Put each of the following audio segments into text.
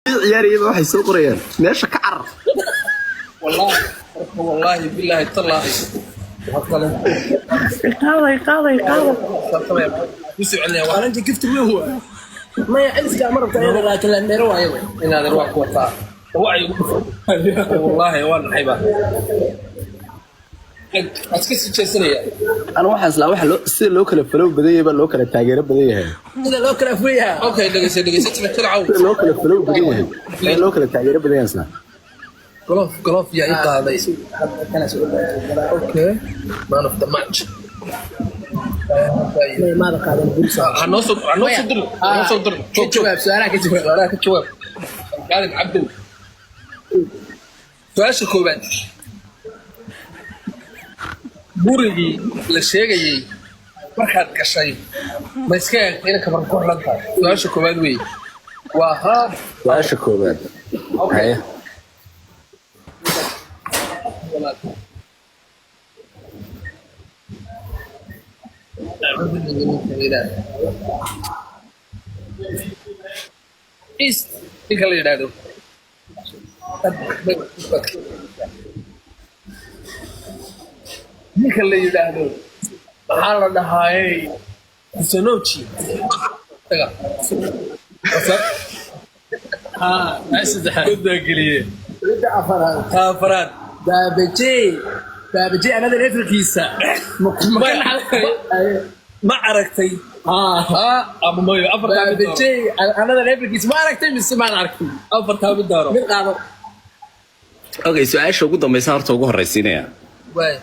Ciyaarayaba waxay soo qorayaan meesha ka carar. Wallaahi, wallaahi, billaahi, tallaahi. Qaaday, qaaday, qaaday. Ku soo celinaya wax. Qalanji gift weyn waa. Maya, celiska ma rabta iyada, laakiin landheero waa iyada. Inaadan wax ku wataa. Wacyi ugu dhufo. Wallaahi waa naxayba. Waa iska sii jeesanaya. Ana waxaan islaa waxa loo sida loo kala follow badan yahay baa loo kala taageero badan yahay. Sida loo kala afweyaha. Okay, dhegeysa, dhegeysa, tira caw. Sida loo kala follow badan yahay ayaa loo kala taageero badan yahay isla. Glove, glove yaa ii qaaday. Okay, man of the match. Maada qaadan bursa. Ha noo soo dir, ha noo soo dir. Ka Joog, joog. jawaab su'aalaha, ka jawaab. Su'aalaha ka jawaab. Qaalin Cabdow, su-aasha koowaad: gurigii la sheegayey markaad gashay, ma iska eegtay inay kabar ku xidhan tahay? Su-aasha koowaad wey, waa haa. Su-aasha koowaad. Haye. East ninka la yidhaahdo, ninka la yidhaahdo, maxaa la dhahaayey, Kusonoji isaga. Saddexaad. Godaa geliye. Midda afaraad. Ta afaraad. Baabajey, Baabajey another levelkiisa ma ka naxday? Ma aragtay haa ama mayo? Afartaa mid dooro. Baabajey another levelkiisa ma aragtay mise maad aragtay? Afartaa mid dooro. Mid qaado. Okay, su-aasha ugu dambaysa horta ugu horraysiinaya. Waay.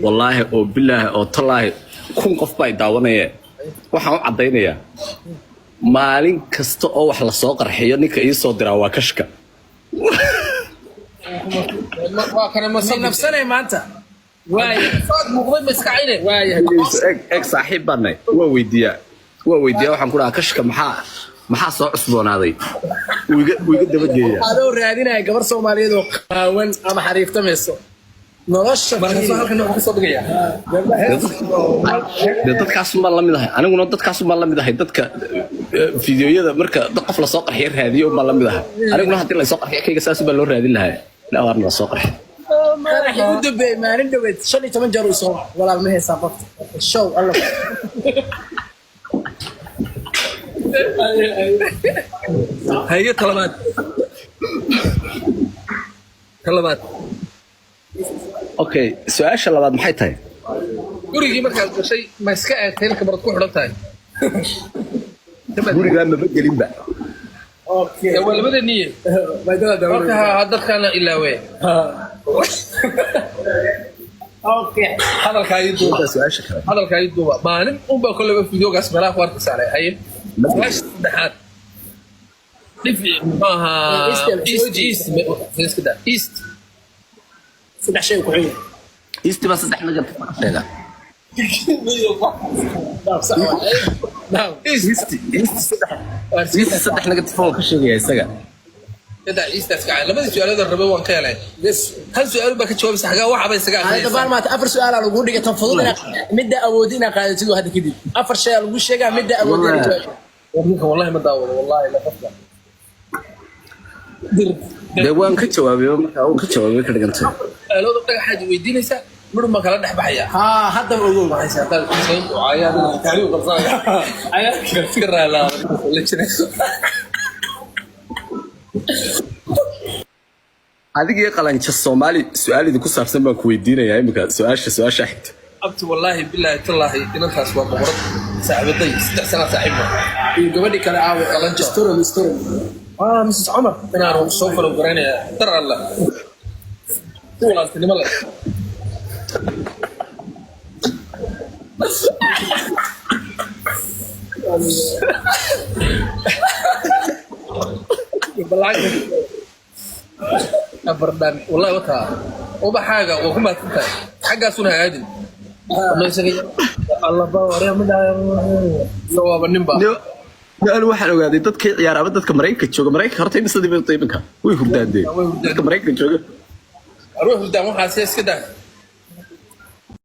Wallaahi oo bilaahi oo tallaahi, 1000 qof baa i daawanaya. Waxaan u caddaynayaa, maalin kasta oo wax la soo qarxiyo, ninka ii soo diraa waa Kashka. Waa kana ma Ma nafsanay maanta? Waaya. Saad muuqday, ma iska cayne. Waaya. Eeg, eeg, saaxiib baan nahay. Waa weydiiyaa, waa weydiiyaa. Waxaan ku dhahaa, "Kashka, maxaa soo cusboonaaday?" Wuu iga dabageeyaa. Adoo raadinaya gabar Soomaaliyeed oo qaawan ama xariiftamayso nolosha. Markaasuu halkan wuxuu kasoo dhigayaa. Dee dadkaasun baan la mid ahay aniguna, dadkaasun baan la mid ahay. Dadka fiidiyoyada marka dad qof lasoo qarxiyo raadiyo baan la mid ahay aniguna. Haddii lasoo qarxiyo kayga, saas baa loo raadin lahaa. Ilaa waarna lasoo qarxiyo. Qaraxii u dambeeyey maalin dhaweed 15 jeer uu soo wacay. "Walaal, ma haysaa qofta show alla?" Haye, talabaad, talabaad. Okay, su-aasha labaad maxay tahay? Gurigii markaad gashay, ma iska eegtay in kamarad ku xidhan tahay? Gurigaa maba gelinba. Okay. Dee waa labada niye. Marka ha dadkaana ilaawe. Okay. Hadalkaa ii duuba. Intaa su-aasha kale. Hadalkaa ii duuba. Maalin unbaa kolleyba fideogaas meelaha ku arki saaray. Haye, su-aasha saddexaad. Dhif muxuu ahaa? East. East, east, iska daa. East. Saddex shay ku xun yahay. East baa saddex negative ka sheega. Dhaaf, sax waaye. Dhaaf. East. East, East saddex, East saddex negative oo ka sheegaya isaga. Daa East iska cay. Labadii su-aalood aan rabay waan ka helay. Bes. Hal su-aal baa ka jawaabaysa, xagaa waxa bay isaga Hadda akhriyaysaa. baal maanta afar su'aal aa lagu dhigay. Tan fudud inaad midda awoodi inaad qaadatid waa. Hadda kadib afar shay aa lagu sheegaa, midda awoodi inaad jawaabto. Ninka wallahi ma daawado, wallahi la qofka. Dee waan ka jawaabay, markaa waan ka jawaabay ka dhigantay. Su-aalooda dhagaxaad weydiinaysaa, midhun baan kala dhex baxaya. Haa, haddaba ogow. Waxay haddaad soo ducaaya adiga taariikh qabsanaya. Ayaa iska raalaada la jirayso. Adigii Qalanjo Soomaali, su-aal idinku saabsan baan ku weydiinayaa iminka. Su-aasha xigta. Abti, wallaahi, billaahi, tallaahi, inantaas waa boqorad, saaxiibaday, 3 sana saaxiibna. Iyo gabadhii kale aawe? Qalanjo. Storum, Storum. Ah, Mrs Cumar inaanu soo follow garaynaya dar alla si walaaltinimo leh. Abardhan wallahi wataa ubaxaaga waa ku mahadsan tahay, xaggaasuna hagaajin waaba ninba. Anu waxaan ogaaday dadkii ciyaaraaba dadka Maraykanka jooga. Maraykanka horta imisadii bay iminka way hurdaandeen dadka Maraykanka jooga. Arway hurdaan, waxaas iska daa.